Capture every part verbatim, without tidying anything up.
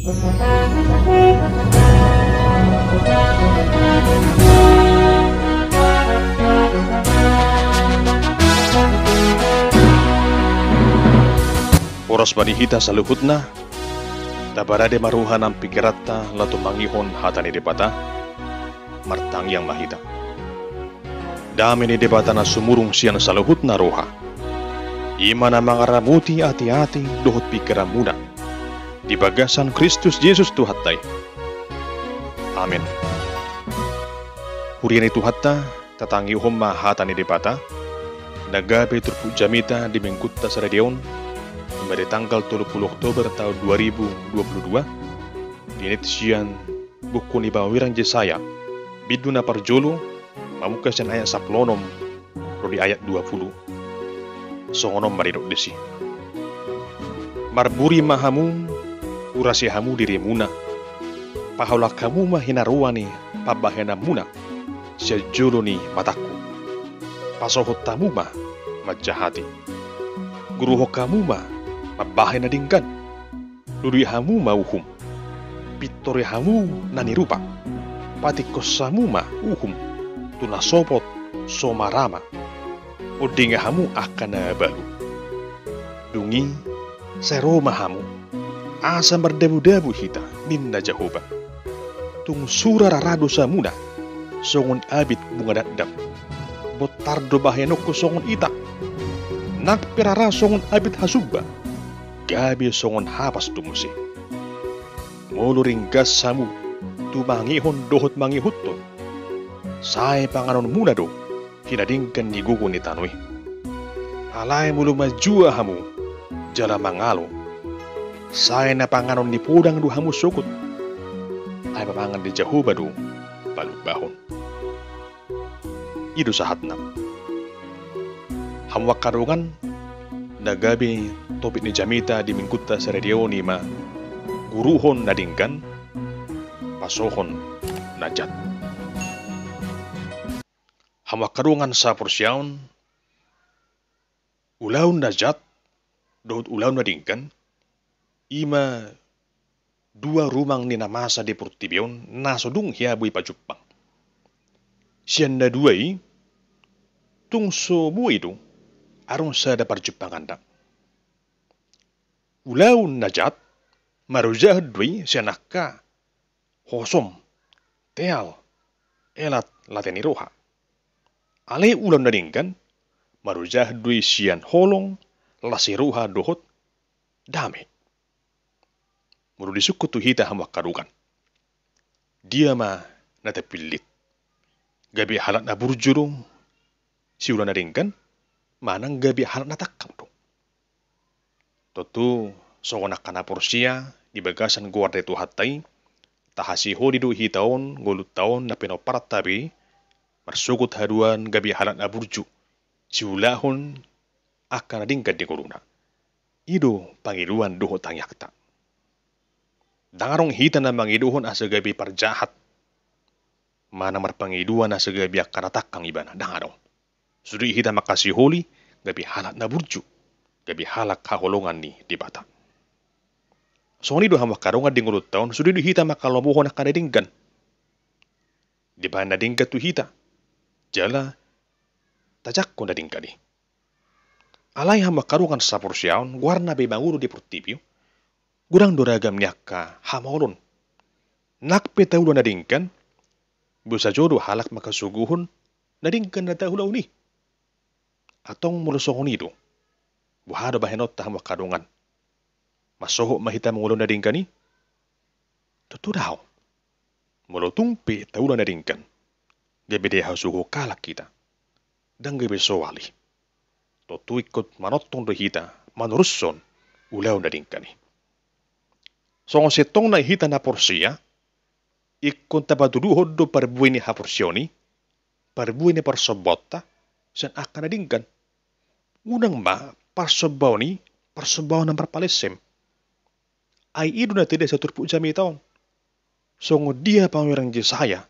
Horas ma di hita saluhutna. Taparade ma roha nang pingkiranta laho tumangihon hata ni Debata. Martangiang ma hita. Dame ni Debata na sumurung sian saluhutna roha, i ma na mangaramoti ateate dohot pingkiranmuna di bagasan Kristus Jesus Tuhanta i. Amen. Huria ni Tuhanta, tatangihon ma hata ni Debata na gabe turpuk jamita di Minggunta sadari on, i ma di tanggal tolu pulu Oktober taon dua ribu dua pulu dua, dinit sian buku ni Pamurang Jesaya, bindu na parjolo, mamungka sian ayat sampulu onom ro di ayat dua pulu. Songon on ma didok disi: Marburi ma hamu, urasi hamu dirimuna, pahaholak hamu ma hinaroan ni pambahenanmuna sian jolo ni matangku. Pasohot hamu ma manjahati, guruhon hamu ma mambahen na denggan. Lului hamu ma uhum, pintori hamu na nirupa, patingkos hamu ma uhum tu na sopot so marama, ondingi hamu angka na balu. Dung i sai ro ma hamu, asa mardabudabu hita, ninna Jahowa. Tung sura rara dosamuna songon abit bunga dakdak, bontar do bahenonku songon itak. Nang pe rara songon abit hasumba, gabe songon hapas do muse. Molo ringgas hamu tumangihon dohot mangihuthon, sai panganonmuna do hinadenggan ni gogo ni tano i. Alai molo manjua hamu jala mangalo, sai na panganon ni podang do hamu sogot. Ai pamangan ni Jahowa do palumbahon. I do sahatna. Hamu angka dongan, na gabe topik ni jamita di Minggunta sadari on i ma guruhon na denggan, pasohon na jat. Hamu angka dongan saporseaon, ulaon na jat dohot ulaon na denggan, i ma dua rumang ni na masa di portibi on na so dung hea boi pajumpang. Sian na dua i, tung so boi do adong sada parjumpanganna. Ulaon na jat, marujahon do i sian angka hosom, teal, elat, late ni roha. Alai ulaon na denggan, marujahon do i sian holong, las ni roha dohot dame. Molo disungkun tu hita hamu angka dongan, dia ma na tapillit? Gabe halak na burju do siula na denggan, manang gabe halak na tangkang do? Tontu songon angka na porsea di bagasan goar ni Tuhanta i, tahasiholi do hita on, ngolunta on na pinomparanta be, marsogot haduan gabe halak na burju siulahon angka na denggan di ngoluna. I do pangidoan dohot tangiangta. Ndang adong hita na mangidohon asa gabe parjahat, manang marpangidoan asa gabe angka na tangkang ibana, ndang adong. Sude hita mangkasiholi gabe halak na burju, gabe halak haholongan ni Debata. Songon i do hamu angka dongan di ngolunta on, sude do hita mangkalomohon angka na denggan. Dibahen na denggan tu hita, jala tajangkon na denggan i. Alai hamu angka dongan saporseaon, goarna be mangolu di portibi on, godang do ragam ni angka hamaolon. Nang pe taula na denggan, boasa jo do halak mangkasogohon na denggan na taulahon i. Antong molo songon i do, boha do bahenonta hamu angka dongan? Mansohot ma hita mangulahon na denggan i? Tontu daong. Molo tung pe taula na denggan, gabe dihasogo halak hita, ndang gabe soal i. Tontu ingkon manongtong do hita manorushon ulaon na denggan i. Songon sintongna hita na porsea, ingkon tapatuduhon do parbue ni haporseaon i, parbue ni parsombaonta sian angka na denggan. Unang ma parsombaon i parsombaon na marpalessem. Ai i do na tida sian turpuk jamita on. Songon dia panurirang Jesaya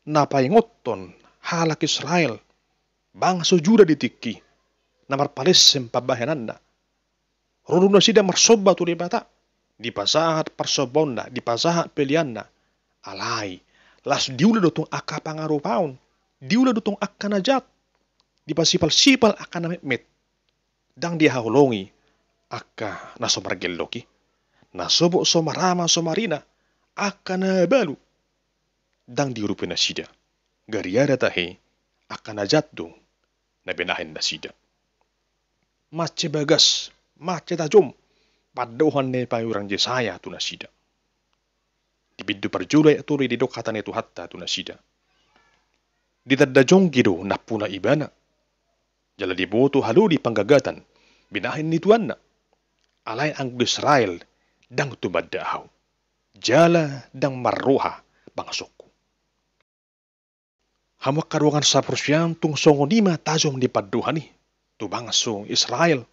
na paingothon halak Israel, bangso Juda di tingki i, na marpalessem pambahenanna. Ro do nasida marsomba tu Debata. Dipasahat parsombaonna, dipasahat peleanna, alai las diula do tong angka pangarupaon, diula do tong angka na jat, dipasipalsipal angka na metmet. Ndang dihaholongi angka na so margellok i, na sobot so marama so marina, angka na balu. Ndang diurupi nasida. Gariada tahe angka na jat do na binahen nasida. Mansai bagas, mansai tajom pandohan ni panurirang Jesaya tu nasida. Di bindu parjolo ayat tolu i didok hata ni Tuhanta tu nasida. Ditanda jonggi do nampuna ibana, jala diboto haloli panggagatan binahen ni tuanna. Alai anggo Israel ndang tumanda ahu, jala ndang marroha bangsongku. Hamu angka dongan saporseaon, tung songon i ma tajom ni pandohan i tu bangso Israel.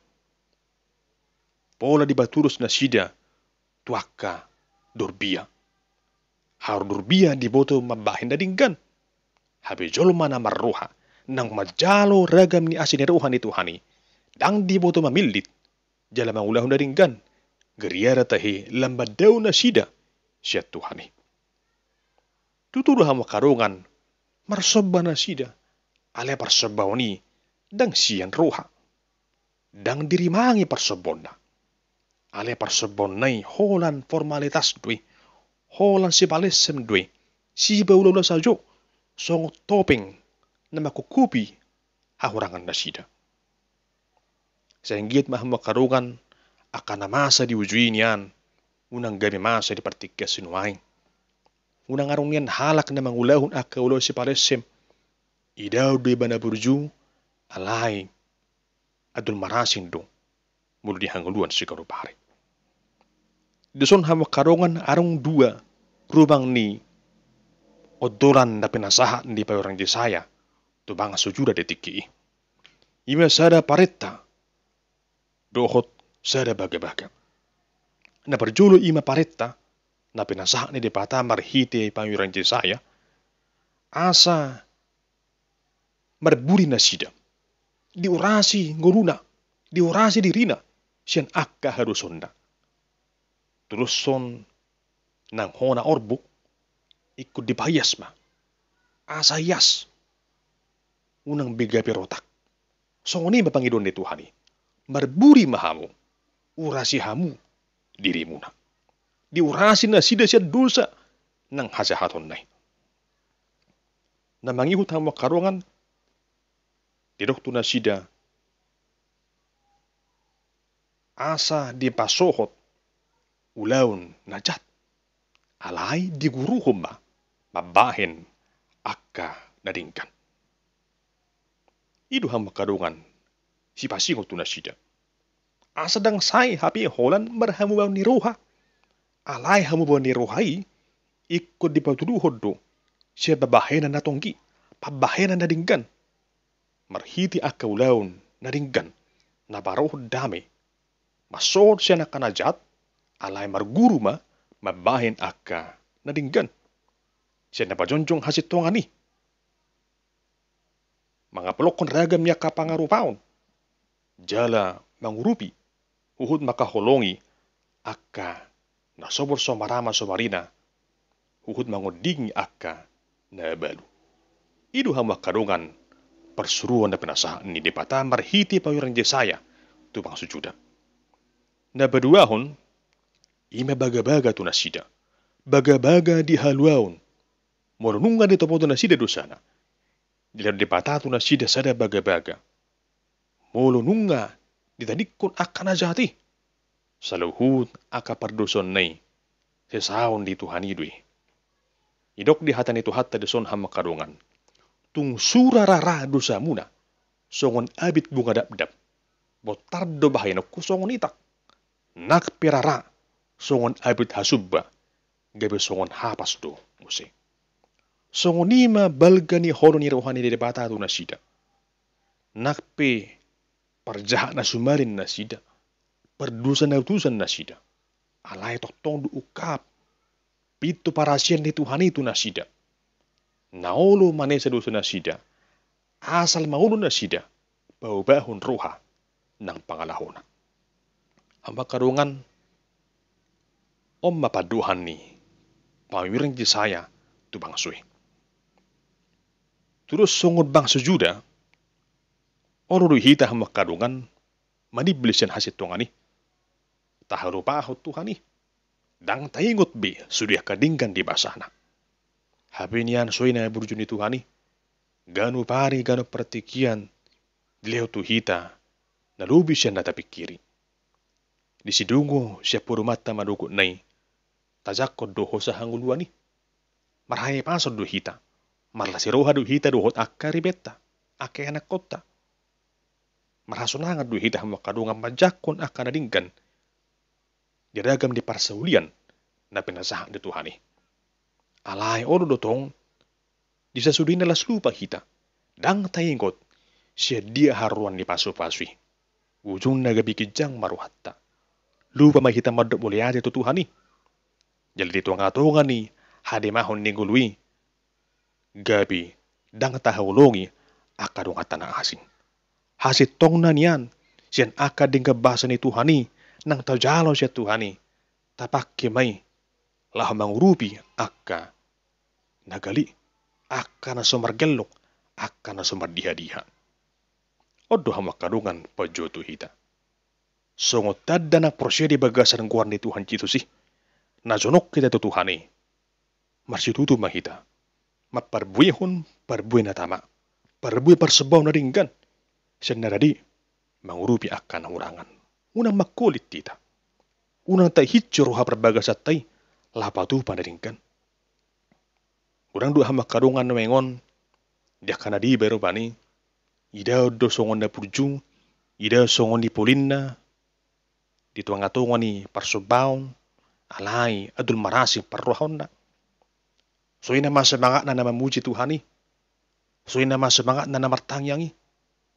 Pola dipatudos nasida tu angka dorbia. Haroro dorbia diboto mambahen na denggan. Hape jolma na marroha, naung manjalo ragam ni asi ni roha ni Tuhan i, ndang diboto mamillit jala mangulahon na denggan. Gariada tahe lam mandao nasida sian Tuhan i. Tutu do hamu angka dongan, marsomba nasida, alai parsombaon i ndang sian roha. Ndang dirimangi parsombaonna. Alai parsombaonna i holan formalitas do i, holan sipalessem do i, sipaulaula sajo, songon topeng na mangkukupi hahurangan nasida. Sai anggiat ma hamu angka dongan, angka na masa di uju i nian, unang gabe masa di partingkian sinuaeng. Unang adong nian halak na mangulahon angka ulaon sipalessem. Idaon do ibana burju, alai andul marasing do molo di hangoluan siganup ari. Dison hamu angka dongan, adong dua rumang ni ondolan na pinasahat ni panurirang Jesaya tu bangso Juda di tingki i. I ma sada parenta dohot sada bagabaga. Na parjolo i ma parenta na pinasahat ni Debata marhite panurirang Jesaya, asa marburi nasida, diurasi ngoluna, diurasi dirina sian angka hadosaonna. Tudoshon nang hona orbuk, ingkon dipaias ma, asa ias, unang be gabe rotak. Songon i ma pangidoan ni Tuhan i. Marburi ma hamu, urasi hamu dirimuna. Diurasi nasida sian dosa nang hajahatonna i. Na mangihut hamu angka dongan, didok tu nasida, asa dipasohot ulaon na jat, alai diguruhon ma mambahen angka na denggan. I do hamu angka dongan sipasingot tu nasida. Asa ndang sai hape holan marhamubaon ni roha. Alai hamubaon ni roha i ingkon dipatuduhon do sian pambahenan na tonggi, pambahenan na denggan. Marhite angka ulaon na denggan, na parohon dame, mansohot sian angka na jat, alai marguru ma mambahen angka na denggan sian na pajongjong hasintongan i. Mangapolokhon ragam ni angka pangarupaon, jala mangurupi, huhut mangkaholongi angka na sobor so marama so marina, huhut mangondingi angka na balu. I do hamu angka dongan parsuruon na pinasahat ni Debata marhite panurirang Jesaya tu bangso Juda. Na paduahon, i ma bagabaga tu nasida. Bagabaga di haluaon. Molo nunga ditopoton nasida dosana, dilehon Debata tu nasida sada bagabaga. Molo nunga ditadingkon angka na jahat i, saluhut angka pardosaonna i, sesaon di Tuhan i do i. Didok di hata ni Tuhanta dison hamu angka dongan. Tung sura rara dosamuna songon abit bunga dapdap, bontar do bahenonku songon itak. Nang pe rara songon abit hasumba, gabe songon hapas do muse. Songon i ma balga ni olo ni roha ni Debata tu nasida. Nang pe parjahat na sumalin nasida, pardosa na utusan nasida, alai tongtong do ungkap pintu parasian ni Tuhan i tu nasida. Na olo manesa dosa nasida, asal ma olo nasida paubahon roha nang pangalahona. Hamu angka dongan, On ma pandohan ni panurirang Jesaya tu bangso i. Tudos songon bangso Juda, olo do hita hamu angka dongan manimbul sian hasintongan i. Tahalupahon Tuhan i. Ndang taingot be sude angka denggan di basana. Hape nian songon i na burju ni Tuhan i, ganup ari ganup partingkian dilehon tu hita na lobi sian na tapingkiri. Di sidung sian podomanta manogot na i, tajangkon do hosa hangoluan i. Marhahipason do hita, marlas ni roha do hita dohot angka ribetta, angka ianakkonta. Marhasonangan do hita hamu angka dongan manjangkon angka na denggan di ragam ni parsaulian na pinasahat ni Tuhan i. Alai olo do tong, di sasudena las lupa hita, ndang taingot sian dia haroan ni pasupasu i. Ujungna gabe ginjang ma rohanta. Lupa ma hita mandok mauliate tu Tuhan i. Jala di tongatonga ni hademahon ni ngolu i, gabe ndang tahaholongi angka donganta na asing. Hasintongna nian sian angka denggan basa ni Tuhan i, nang tajalo sian Tuhan i, tapangke ma i laho mangurupi angka na gale, angka na so margellok, angka na so mardihadiha. On do hamu angka dongan panjou tu hita. Songon tanda na porsea di bagasan goar ni Tuhan Jesus i, na jonok hita tu Tuhan i, marsitutu ma hita mamparbuehon parbue na tama, parbue parsombaon na denggan, sian na rade mangurupi angka na hurangan. Unang mangkolit hita. Unang tahincu roha parbagasanta i laho patupa na denggan. Godang do hamu angka dongan nuaeng on di angka na deba i rupani, idaon do songon na burju, idaon songon i polinna di tongatonga ni parsombaon, alai adul marasing parrohaonna. Songon i nama semangatna na mamuji Tuhan i, songon i nama semangatna na martangiang i,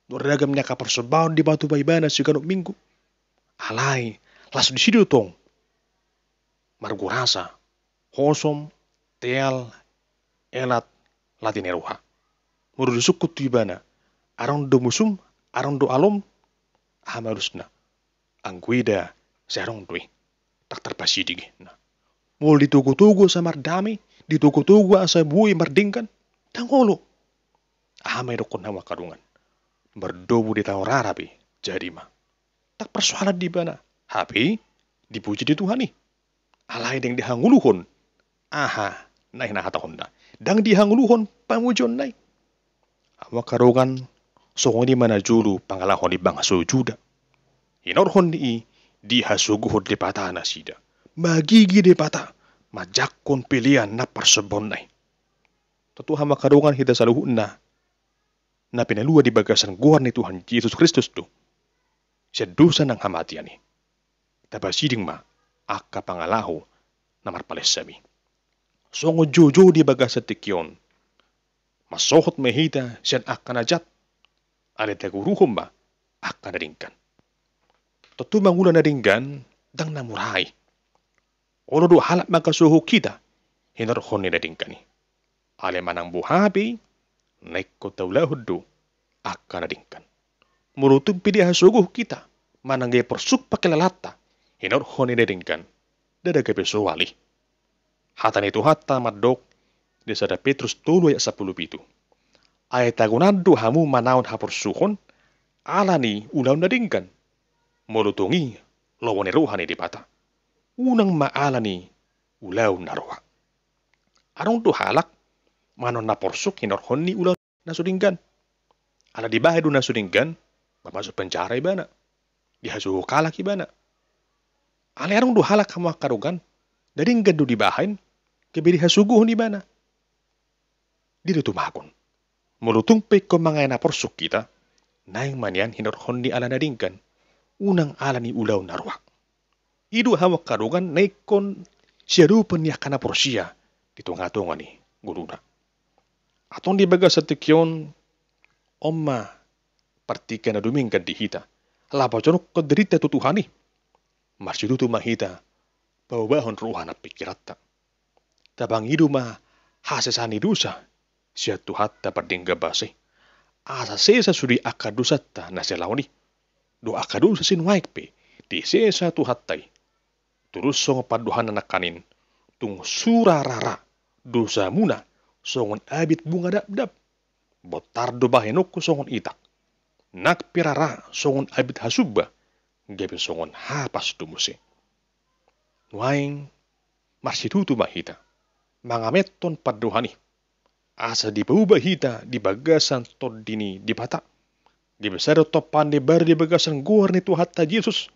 dohot ragam ni angka parsombaon dipatupa ibana siganup minggu. Alai las disi do tong margurasa hosom, teal, elat, late ni roha. Molo disungkun tu ibana, adong do musum, adong do alom, aha ma alusna? Anggo i da sai adong do i, ndang tarpasiding i. Nah, molo ditogutogu asa mardame, ditogutogu asa boi mardenggan, ndang olo. Aha ma idokkon hamu angka dongan? Mardomu di tano rara pe jadi ma. Ndang parsoalan di ibana, hape dipuji do Tuhan i. Alai ndang dihangoluhon aha na hinahatahonna, ndang dihangoluhon pamujionna i. Hamu angka dongan, songon i ma na jolo pangalaho ni bangso Juda. Hinorhon ni i dihasogohon Debata nasida. Magigi Debata manjangkon pelean na parsombaonna i. Tontu hamu angka dongan, hita saluhutna na pinalua di bagasan goar ni Tuhan Jesus Kristus do sian dosa nang hamatean i. Tapasiding ma angka pangalaho na marpalessami. Songon joujou di bagasan tingki on, mansohot ma hita sian angka na jat, alai taguruhon ma angka na denggan. Tontu mangula na denggan ndang na mura i. Olo do halak mangkasohot hita hinorhon ni na denggan i. Alai manang boha pe i, na ingkon taulahon do angka na denggan. Molo tung pe dihasogohon hita manang gabe porsuk pangkilalanta hinorhon ni na denggan, ndada gabe soal i. Hata ni Tuhanta mandok di sada Petrus tolu ayat sampulu pitu, ai tagonan do hamu manaon haporsuhon ala ni ulaon na denggan, molo tung i lomo ni roha ni Debata, unang ma ala ni ulaon na roa. Adong do halak manaon na porsuk hinorhon ni ulaon na so denggan. Ala dibahen do na so denggan, mamasuk penjara ibana, dihasogo halak ibana. Alai adong do halak hamu angka dongan, na denggan do dibahen, gabe dihasogohon ibana. Dia do tumagon? Molo tung pe ingkon mangae na porsuk hita, naeng ma nian hinorhon ni ala na denggan, unang ala ni ulaon na roa. I do hamu angka dongan na ingkon siadopan ni angka na porsea di tongatonga ni ngoluna. Antong di bagasan tingki on, on ma partingkian na dumenggan di hita, laho pajonokhon dirinta tu Tuhan i. Marsitutu ma hita paubahon roha nang pingkiranta. Tapangido ma hasesaan ni dosa sian Tuhanta pardenggan basa i, asa sesa sude angka dosanta na sialaon i, dohot angka dosa sinuaeng pe disesa Tuhanta i. Torus songon pandohanna nangkaning, tung sura rara dosamuna songon abit bunga dapdap. Bontar do bahenonku songon itak, nang pe rara songon abit hasumba, gabe songon hapas do muse. Nuaeng marsitutu ma hita mangamethon pandohan i, asa dipauba hita di bagasan Tondi ni Debata, gabe sada topan ni baru di bagasan goar ni Tuhanta Jesus,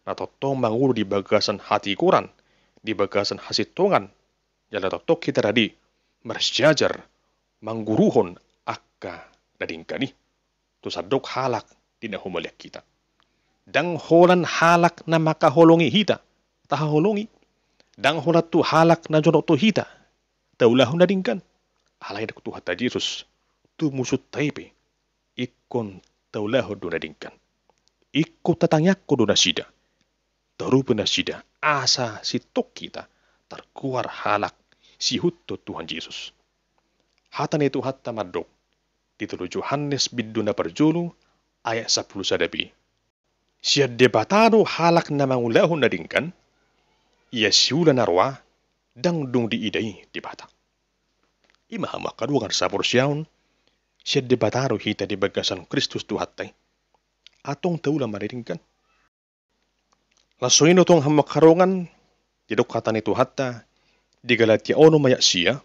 na tongtong mangolu di bagasan hatigoran, di bagasan hasintongan, jala tongtong hita radi marsiajar mangguruhon angka na denggan i tu sandok halak di na humaliang hita. Ndang holan halak na mangkaholongi hita tahaholongi, ndang holan tu halak na jonok tu hita taulahon na denggan. Alai didok Tuhanta Jesus, tu musunta i pe ingkon taulahon do na denggan. Ingkon tatangiangkon do nasida, tarupi nasida, asa sintong hita targoar halak siihuthon Tuhan Jesus. Hata ni Tuhanta mandok di tolu Johannes bindu na parjolo ayat sampulu sada b. Sian Debata do halak na mangulahon na denggan, ia siula na roa, ndang dung diida i Debata. I ma hamu angka dongan saporseaon, sian Debata do hita di bagasan Kristus Tuhanta i. Antong taula ma na denggan. Laos songon i do tong hamu angka dongan, didok hata ni Tuhanta di Galatia onom ayat sia,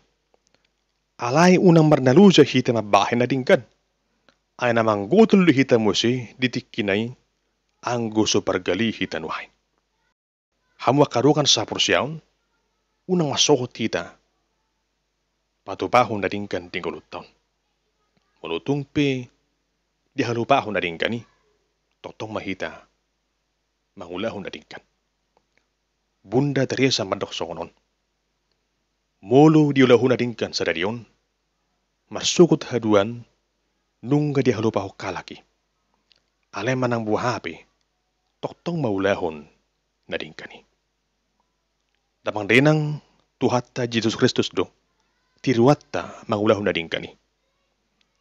alai unang marnaloja hita mambahen na denggan. Ai na manggotol do hita muse di tingkina i, anggo so pargali hita nuaeng. Hamu angka dongan saporseaon, unang marsohot hita patupahon na denggan di ngolunta on. Molo tung pe dihalupahon na denggan i, tongtong ma hita mangulahon na denggan. Bunda Teresa mandok songon on, molo diulahon na denggan sadari on, marsogot haduan nunga dihalupahon halak i. Alai manang boha pe, tongtong ma ulahon na denggan i. Damang dainang, Tuhanta Jesus Kristus do tiruanta mangulahon na denggan i.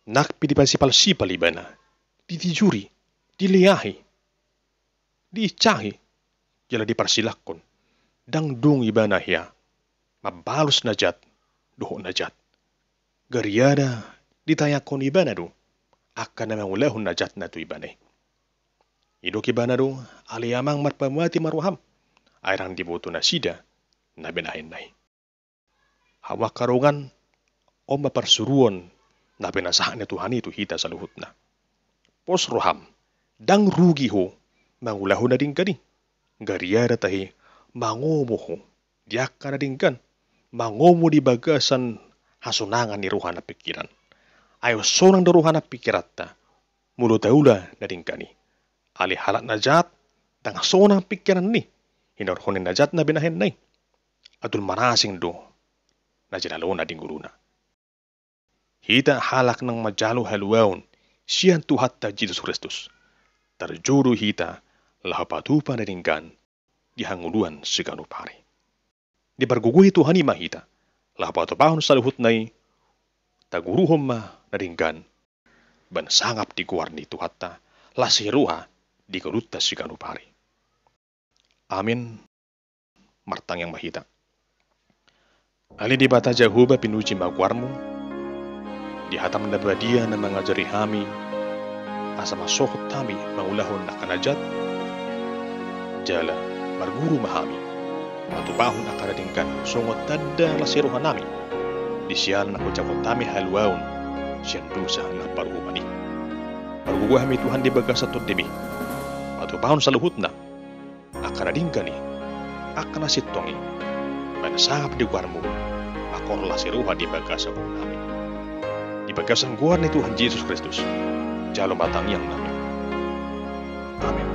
Nang pe dipasipalsipal ibana, ditijuri, dileahi, diinsahi, jala diparsilangkon, ndang dung ibana hea mambalos na jat dohot na jat. Gariada ditayangkon ibana do angka na mangulahon na jat na tu ibana i. Didok ibana do, ale Amang, marpamuati ma roham, ai ndang diboto nasida na binahenna i. Hamu angka dongan, on ma parsuruon na pinasahat ni Tuhan i tu hita saluhutna. Pos roham, ndang rugi ho mangulahon na denggan i. Gariada tahe mangomo ho di angka na denggan, mangomo di bagasan hasonangan ni roha nang pingkiran. Ai sonang do roha nang pingkiranta molo taula na denggan i. Alai halak na jat, ndang sonang pingkiranna i hinorhon ni na jat na binahenna i. Adong marasing do na jinalona di ngoluna. Hita halak naung manjalo haluaon sian Tuhanta Jesus Kristus, tarjou do hita laho patupa na denggan di hangoluan siganup ari. Dipargogoi Tuhan i ma hita laho patupahon saluhutna i, taguruhon ma na denggan bahen sangap di goar ni Tuhanta, las ni roha di ngolunta siganup ari. Amin. Martangiang ma hita. Ale Debata Jahowa, pinuji ma goarmu, di hatam na badia na mangajari hami, asa marsohot hami mangulahon angka na jat, jala marguru ma hami patupahon angka na denggan songon tanda las ni rohanami, di siala na hujahaton hami haluaon sian dosa na paruhuman i. Pargogoi hami Tuhan di bagasan Tondimi, patupahon saluhutna angka na denggan i, angka na sintong i, bahen sangap di goarmu, manghorhon las ni roha di bagasan ngolunami. Di bagasan goar ni Tuhan Jesus Kristus jalo ma tangiangnami. Amin.